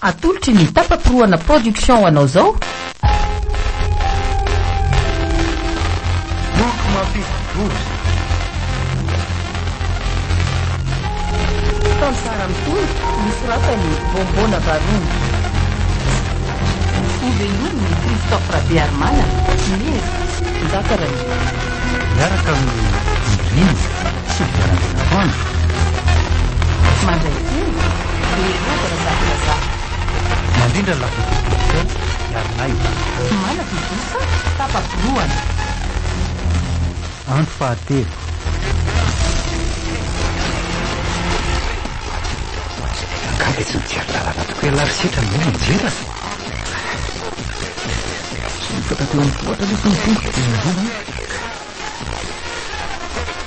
Atolotry ny Tapa-porohana Production ho anao izao. Boky mampidi-doza. Tantara mitohy nosoratan'i Bombona Barony. Hovelomin'i Christophe Rabearimanana, Meza, Njaka Ranirina. Miaraka amin'i Nirina Sylvia Randrianatoandro. Mandray feo, Leroba Razafirazafy. Mandrindra ny La Vidéo Production, Iarinaivo. Manatontosa, Tapa-porohana. Andro fahatelo. Angaha dia tsy nijery lalana tokoa ialahy ry Setra no nianjera? Tsy nifaka teo amin'ny tohatra anefa ny tongotro dia nirona.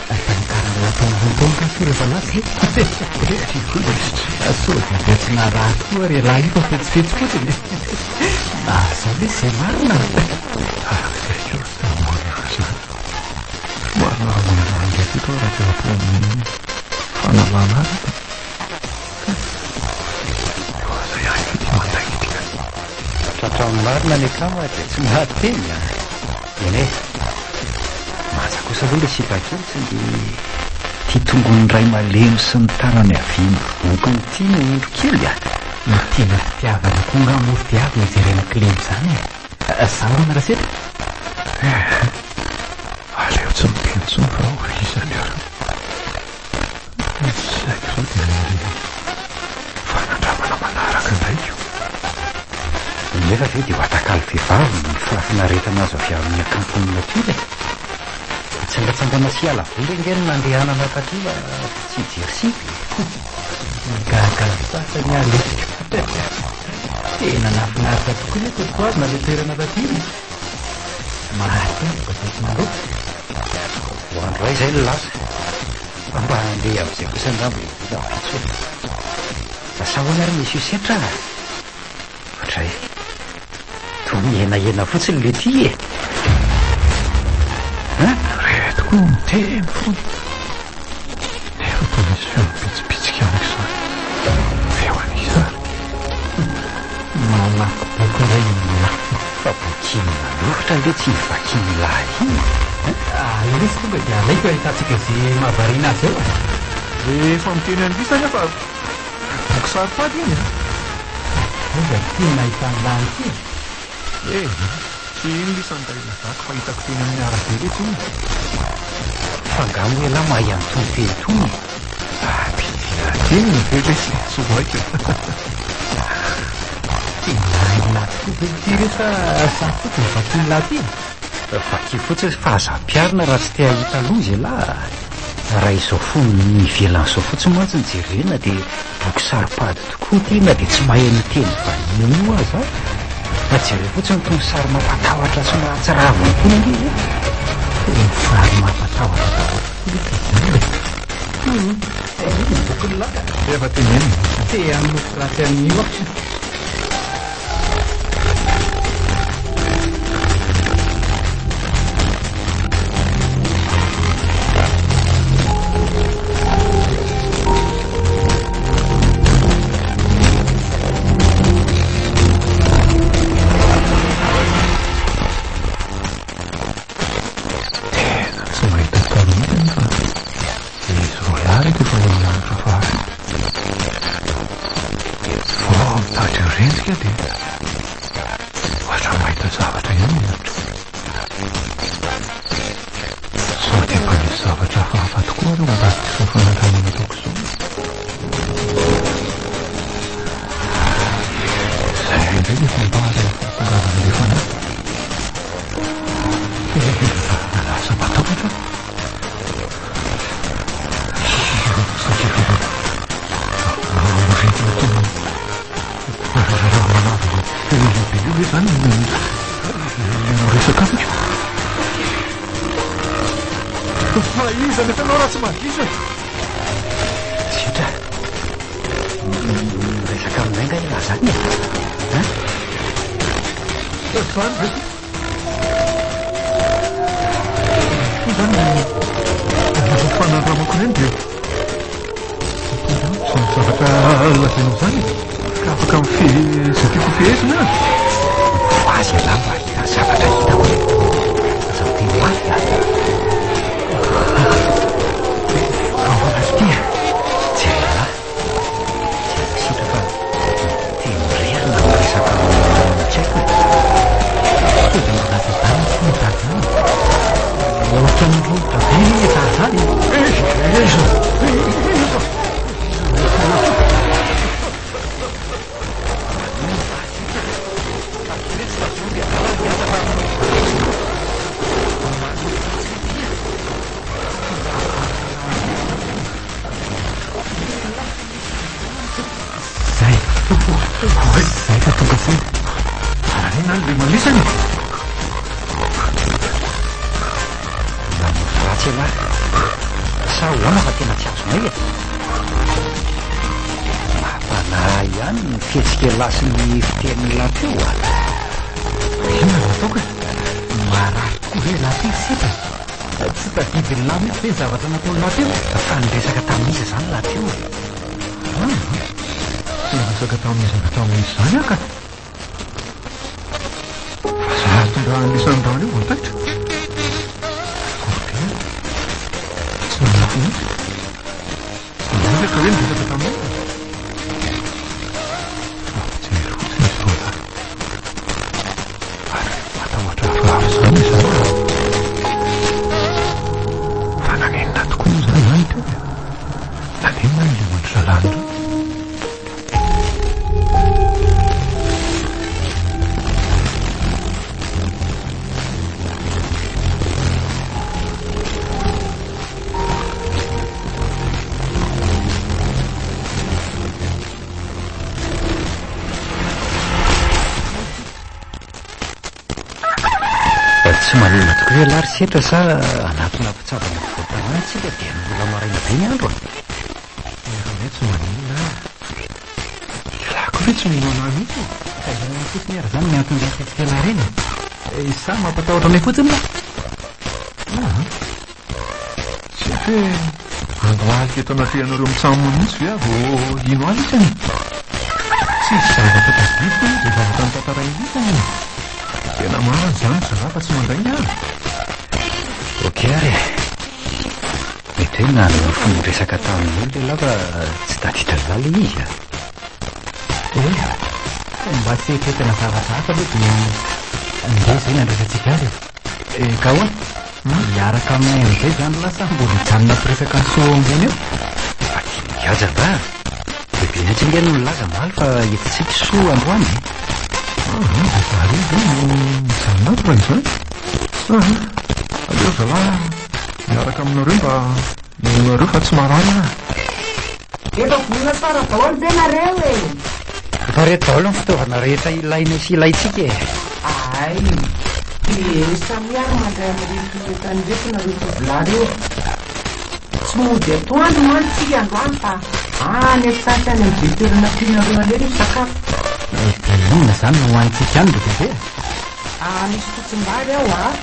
Ahitana tao ambony tao angaha rehefa lasa e? Sao dia tsy naraha tokoa ary ialahy io fa fetsifetsy fotsiny e. Ah, zao lesy izay marina. Araka izay koa dia marina izany. Somary nahamonamonainga teto aho raha teo am-poan'ny fanalana azy dia eo aza ihany ity mandainga ity ka. Tratran'ny marina ny akama dia tsy mahateny a! Eny e! Manja kosa aloha ilay sipa kely saingy ity tongony iray malemy sy ny tanany havia mibonkona ity no indro kely a! Ny tena fitiavana koa angaha moa ry Tiavo no jerena kilema izany e! Za hono Raseta? Eh! Aleo tsy miteny intsony fa ho vizana eo. Tsy haiko izao dia ny fanandramana manaraka indray ko. Nefa ve dia ho atakalo vehivavy ny fahafinaretana azo avy amin'ny hakanton'ny natiora e? Hitsangatsangana sy hiala voly ange no nandehanana taty fa tsy hijery sipa e! Gaga ny sasany aho lesy ka! Tena nahafinaritra tokoa ilay totohazona ilay toerana taty e! Mahatezitra dia tsy mandoaka. Ho andro iray izay no lasa. Fa mba handeha amin'izay kosa angamba i Vola ampitso e. Lasa ahoana ary Monsieur Setra a? Ohatray. Toa mihenahena fotsiny le ty e. Hein? Reto koa miteny foana. Nefa toa misy feo mibitsibitsika amiko izany. Feo an'iza ary? Mamaky boky indray i Miafina. Fa boky inona loatra le tsy vakin'lah iny e? Aleo lesy tonga dia alaiko ahitantsika ze mahavariana azy eo e! Rehefa miteny an'lisa anie fa boky saro-pady iny e! Aiza ity no nahitan'lah an'ity e? Eh! Tsy iny lisa no ilazako fa hitako teny amin'ny arabe letsy iny e! Fa angaha moa ialahy mahay an'itony teny itony e? Ampidinadinina ve lesy e? Tsy ho haiko e! Tena hain'lah tokoa ve ity re sa za fotsiny vakian'lah ity e? Vakio fotsiny fa aza ampiharina raha tsy te hahita loza ialahy a! Raha izao fonony ivelany izao fotsiny mantsy no jerena dia boky saro-pady tokoa ity na dia tsy mahay an'io teny vahiny io aza aho. Fa jereo fotsiny itony sary mampatahotra sy mahatsiravina itony ange e! Tena sary mampatahotra daholo tokoa lesy izany e! Hum, io ny bokin'lah ka! Efa tenenina. Te hanofy ratsy amin'io aho. Tena tsy mahita atao mihitsy anefa izy roalahy ireto efa olona hafahafa. Vao mitady ho rendrika dia ohatran'ny mahita zavatra ihany ny eritreritra. Sao dia mba misy zavatra hafahafa tokoa ary ao ambadik'izao fanandramana ataoko izao e? Izay indray ilay fambara ny fahatongavan'ilay fanahy. Tena lasa matahotra aho. Fa iza nefa ianao raha tsy mahadiso e? Zitra, miresaka aminay nga ialahy zany e? Hein? Zany ve? Koa izany ny fanandramako ireny dia mitovy amiko izany zavatra lazainao izany e. Ka afaka mifehy izay tiako hofehezina aho. Mifohaza ialahy mba hahita ny zavatra hitako e. Aza miteny mafy a. Ahoana ry ity a? Jereo ialahy. Jereo sitra fa miteny irery na miresaka amin'olona tsy haiko e. Sao dia mbola tsy adala tsy ny zaza izany e. Ohatran'ny romotra be anie ilay zaza izany e. Iza? Iza? Zay. Zay fa tonga saina. Inona ary ilay malesany e? Nanofy ratsy ialahy. Sa ahoana fa tena tsy azonay e? Mampanahy ihany ny fihetsik'ialahy sy ny fitenin'ialahy teo a! Inona no ataoko e? Marary tokoa ve ialahy ty ry Setra? Tsy tadidin'ilahy mihitsy ve ny zavatra nataon'ilahy teo? Fa niresaka tamin'iza izany ialahy teo e? An! Tsy niresaka tamin'iza na tamin'iza izany aho ka! Fa za tondrahan'ny isan'ny rano io vao taitra. Akory be aho. Tsy nanofy mihitsy. Tsy niresaka hoe niresaka tamin'iza. Fa mijery fotsiny izy roa lahy. Ary matahotra hafahafa izany izy roa lahy. Fa nanenina tokoa moa za izany teo e. Nanenina aho ilay mandry zalahy indray. Tsy maninona tokoa ialahy ry Setra sa hanatona mpitsabo any ampovoan-tanàna isika dia mbola maraina be ny andro a! Efa hoe tsy maninona aho. Ialahy koa ve tsy mino an'ahy mihitsy e? Ka inona fotsiny ary izany ny anton'ireny fihetsik'ialahy ireny e? Sa mampatahotra anay fotsiny lahy? Aa! Tsy haiko hoe handohalika eto anatrehanareo mitsam mihitsy ve aho vao hino ahy isany e? Tsisy zavatra tadidiko anie izay zavatra notantarain'i isany e! Tena marina izany ry zalahy fa tsy mandainga aho. Ok ary e! Mety hoe nanonofy niresaka tamin'olona ialahy fa tsy tadidin'ilahy ilay izy a! Eh! Mba tsy eritreretina zavatra hafa aloha dia andeha izay ny andraisantsika azy e! Eh, ka ahoana? Hiaraka aminay amin'izay izany lahy sa mbola hijanona hampiresaka an'i Soa eo ambony eo? Adinon'i Haja angaha? Bebe mihitsy ange no nilaza omaly fa entintsika i Soa androany e! Ah, dia zareo ve no mijanona ato raha izany? Ah, aleo zalahy Miaraka aminareo mba hinoanareo fa tsy marary aho. Efa vonona tsara daholo ve nareo e? Efa reto daholo ny fitaovana rehetra ilainay sy ilaintsika e. Ay, dia samia ary mandray amin'ireto entana ireto nareo tovolahy ireo. Tsy mody atoandro mantsy tsika androany fa any an-tsaha any amin'izay toerana tianareo aleha misakafo. Dia inona izany no hohanintsika any ry bebe? Ah, misy fotsimbary ao ah.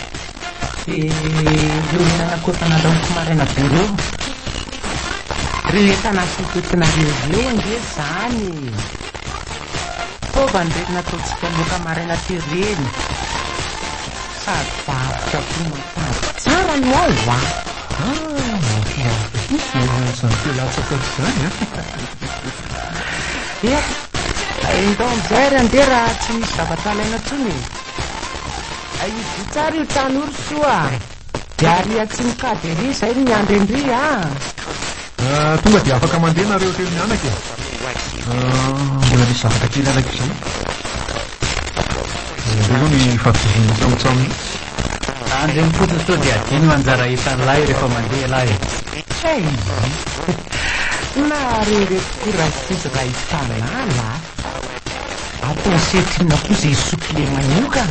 Dia ireo henan'akoho efa nandrahoiko maraina be ireo. Ireo entana asehoentinareo ireo ange izany e! Fitaovana ireny nataontsika laoka maraina teo ireny. Sady varotra koa matavy tsara no ao a! Ah, mahafinaritra mihitsy izany feo latsaka izany a! Eh, ndao amin'izay ary andeha raha tsy misy zavatra alaina intsony e! Hidio tsara io trano io ry Soa a! Dia ary atsimo kady ery izay no miandry an-dry a! Tonga dia afaka mandeha nareo telo mianaka e! Mbola misy zavatra kely alaiko izay. Indreo izao ny fahaviziana tsamotsamo mihitsy. Tandremo fotsiny sao dia adino anjara entan'lahy rehefa mandeha ialahy e! Hay! Nareo ireto koa rakizy raha hitanala a! Atao setrina koa izay sokilemana io ka!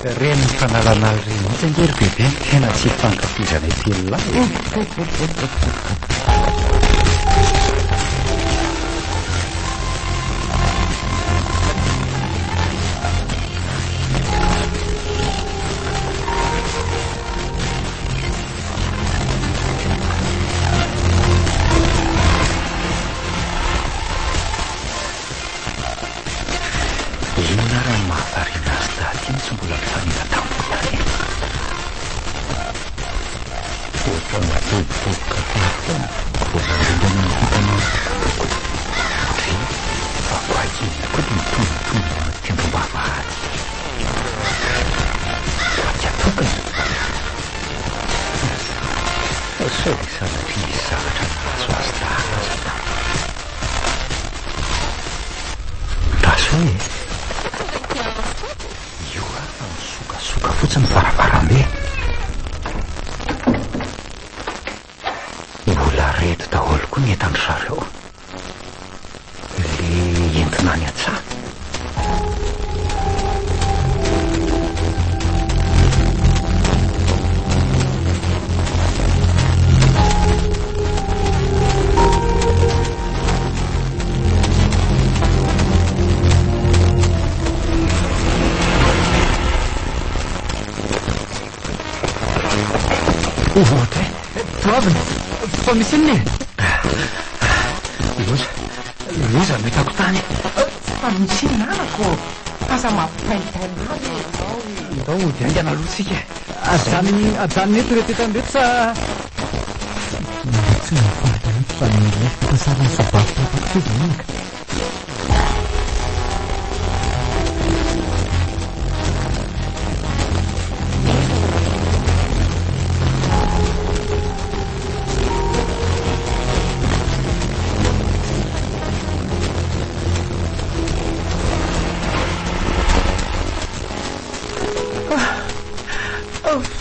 Ireny mifanalanala ireny mihitsy ange ry bebe no tena tsy ifankafizanay telo lahy e! fotsiny ny varavarambe. Mbola reto daholo koa ny entan-dry zareo. Le entina any an-tsaha. Ohatra e! Toavina! Fa misy inona e? Loza! Loza no hitako tany e! Fa misy inona anako? Aza mampitaintaina ahy re ianao e! Ndao hody haingana aloha tsika e! Ajanony ajanony eto ireto entana ireto sa. Tsy nahafantatra mihitsy fa nilefitra sarin'ny soavaly tapa-kofehy izany anaka.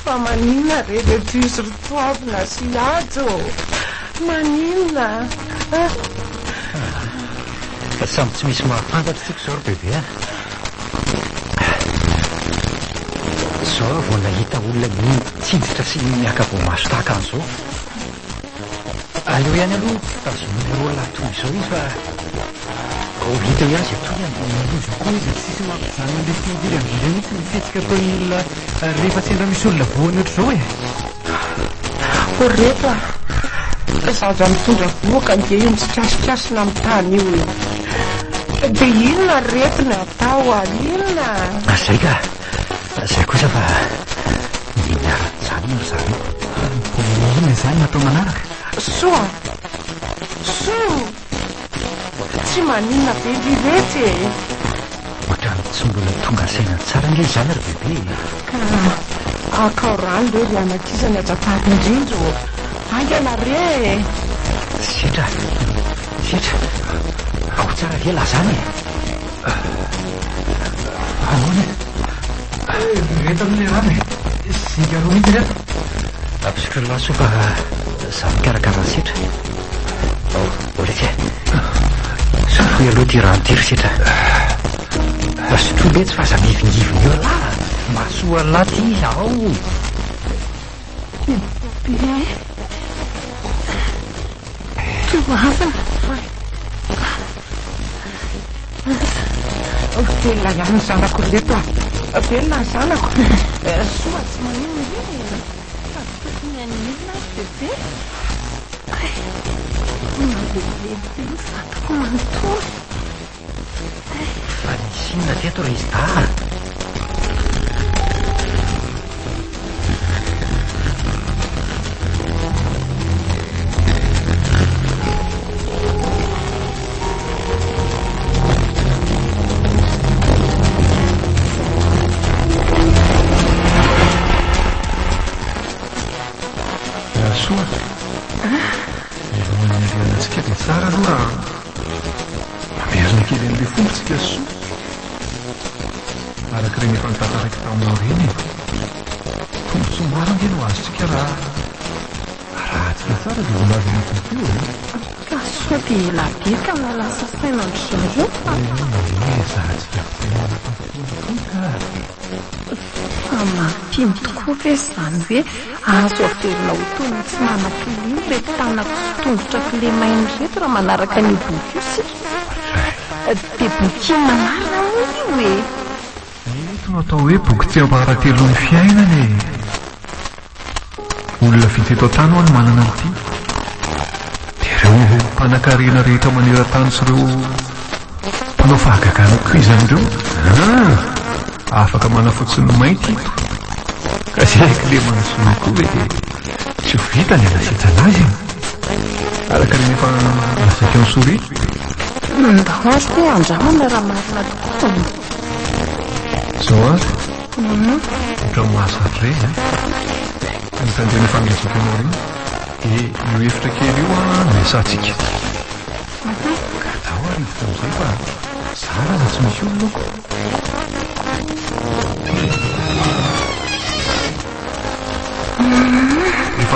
Fa maninona re le bus ry Toavina sy Hajo ô? Maninona? Samy tsy misy mahafantatra tsika izao ry bebe a. Izao aho vao nahita olona mitsiditra sy miaka voamaso tahaka an'izao. Aleo ihany aloha tazomina roa lahy toy izao izy fa ho hita eo ihany izay tohiny. Loza koa izy, tsisy mampijanona an'ilay fiankiry an-dry mihitsy ny fihetsika ataon'ny olona rehefa sendra misy olona voany ohatr'izao e. O reto a! Zaza mitondra vohoka ange io mitsikasikasikasina amin'ny tany io e! Dia inona ry reto ny atao a? Inona? Zay ka! Zay kosa fa ny miara-mijanona ry zareo. Dia inona izany no atao manaraka? Soa! Soa! Tsy maninona be ry retsy e! Ohatran'ny tsy mbola tonga saina tsara ange izany ry bebe e! Ka akao rano re ry anakisany azafady indrindra ô! Haingana re e! Setra! Setra! Ao tsara ve lahy zany e? Ahoana e? Ireto aloha ilay rano e! Zinga roa mihitsy ireto. Ampisotro lahy soa fa za mikarakara an'i Setra. Ao, ao letsy e. Sotroy aloha ity rano ity ry Setra. Sotroy letsy fa aza mihivingivina eo lahy. Mahasoa an'lahy ity, ao. Bebe. Toavina. Velona ihany ny zanako ry reto a. Velona ny zanako. Soa tsy maninona ve e? Fa tokony haninona ary bebe? Hay, mandevilevy be ny vatako manontolo. Fa nisy inona teto ry izy dahy a? Rasoa, mialohan'ny andehanantsika dia tsara aloha raha mamerina kely an'ilay fomba tsika Soa. Araka ireny efa notantaraiko taminao ireny e. Tombontsoa maro ange no azontsika raha arahantsika tsara izay voalaza anaty boky io e. Ka sao dia ela be ka mahalasa saina an-dry zareo fa. Ezahantsika velona foana koa ka. Fa mampino tokoa ve izany hoe azo averina ho toy ny tsy manam-pinoana ireto tanako sy tongotra kilemaina ireto raha manaraka an'io boky io isika? Dia boky inona marina moa io e? Eto no atao hoe boky tsiambaratelon'ny fiainana e! Olona vitsy eto an-tany ho'a no manana an'ity. Dia ireo mpanankarena rehetra maneran-tany sy ireo mpanao fahagagana koa izany ireo an! Afaka manafotsy ny mainty ito. Ka izay kileman'ny sinoa koa ve dia tsy ho vita ny hanasitrana azy e! Araka ny efa lazaiko an'i Souris. Ndao ary te handramana raha marina tokoa e! Izao ary. Ohatran'ny mahazatra ireny an! Mitandrina efa nolazaiko anao ireny. Dia io efitra kely io an no iasantsika. Ka ndao ary hiditra amin'izay fa zara aza tsy misy olona ao.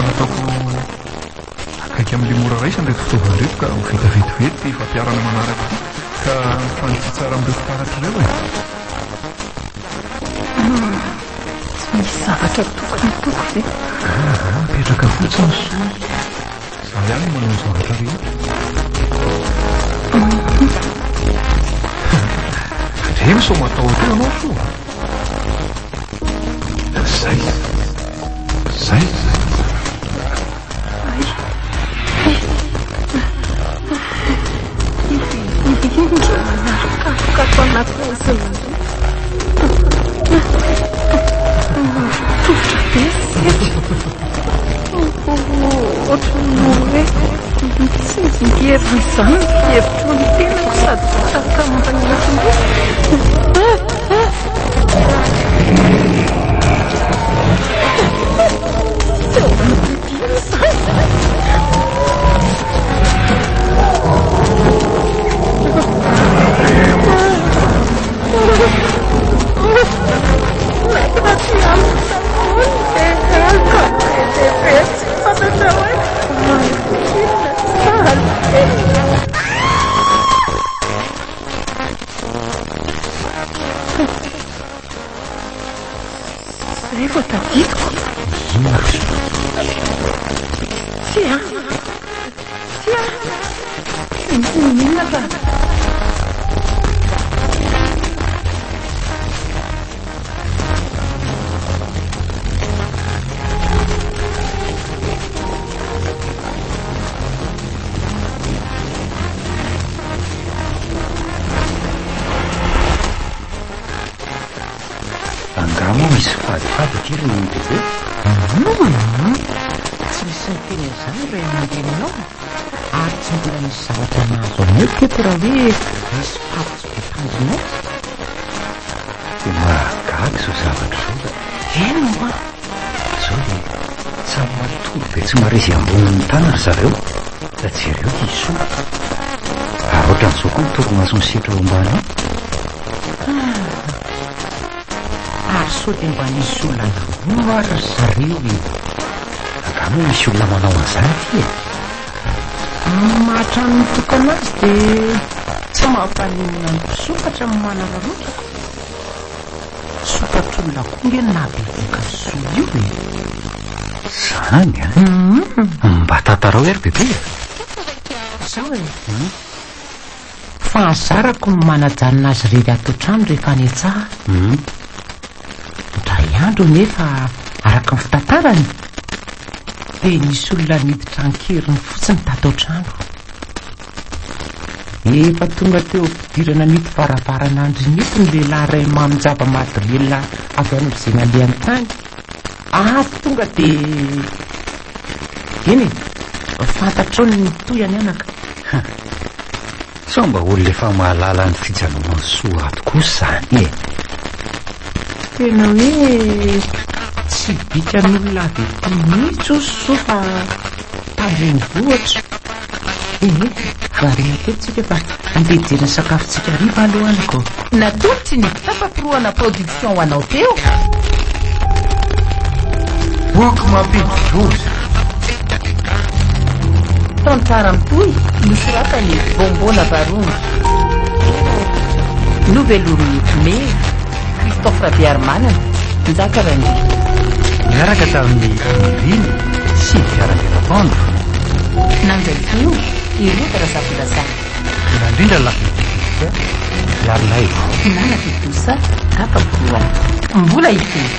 nataoko akaiky amin'ilay mora raisina ireto fitaovana ireto ka ho vita vetivety ity fampiharana manaraka ity ka mifanitsy tsara amin'ireo fitaratra ireo e. Tsy misy zavatra tokony hataoko ve? Aa, mipetraka fotsiny Soa. Izaho ihany no manao ny zavatra rehetra. Tandremo sao matahotra eo ianao Soa. Zay. Zay. Indro manarokaloka anaty haizina indray. Marotofotra be setra. Ohatran'ny hoe mitsingerina izany ny fihevitro ny tenako sady tahaka manetry. Izay vao tadidiko. Inona ry soa? Tsia. Tsia. Tsy misy n'inona fa. Angaha moa misy fadifady aty ry bebe? Hum! Tsy misy miteny an'izany ny ray aman-dreninao ary tsy mbola nisy zavatra nahazo anay teto raha hoe misy fady tsy voatandrinay. Dia mahagaga izao zavatra izao ka. Eny ho'a. Izao dia samy matory be tsy mahare izay ambonin'ny tany ry zareo. Fa jereo ity Soa. Ary ohatran'izao koa ny torimaso misetra ao ambany ao. Ah! Ary sao dia mba nisy olona namono ary ry zareo e? Angaha moa misy olona manao an'izany aty e? Ny maha trano mitokana azy dia tsy mampaninona ny mpisokatra ny manararaotra ko. Sokatr'olona koa nge no nahabevohoka an'i Soa io e! Zany an? Mba tantarao ery bebe e! Zao e! Fahazarako ny manajanona azy irery ato an-trano rehefa any an-tsaha. Indray andro anefa, araka ny fitantarany, dia nisy olona niditra an-keriny fotsiny tato an-trano. Efa tonga teo am-pidirana an'ito varavarana andriny ito ny lehilahy iray mamin-java-mahadomelina avy any amin'izay nalehany tany. Ary tonga dia... Eny e, fantatrao ny tohiny anaka. Sao mba olona efa mahalala ny fijanonan'i Soa ato kosa izany e? Tena hoe tsy vitan'olona avy ety mihitsy hoy Soa fa tandrenivohitra. Ee, variana kely tsika fa andeha hijery ny sakafontsika hariva aloha anaka ô. Natolotry ny Mpitafaforohana Production ho anao teo. Boky mampidi-doza. Tantara mitohy nosoratan'i Bombona Barombi. Novelomin'i Mary, Christophe Rabearimanana, Njaka Randria. Niaraka tamin'i Nirina sy ny mpiara-mianatoandro. Nandray feo i Rova Razafindrazaka. Nandrindra ny lafiny teknika Miarinaivo. Nana Fitosa, Afa-porohana. Mbola hitohy.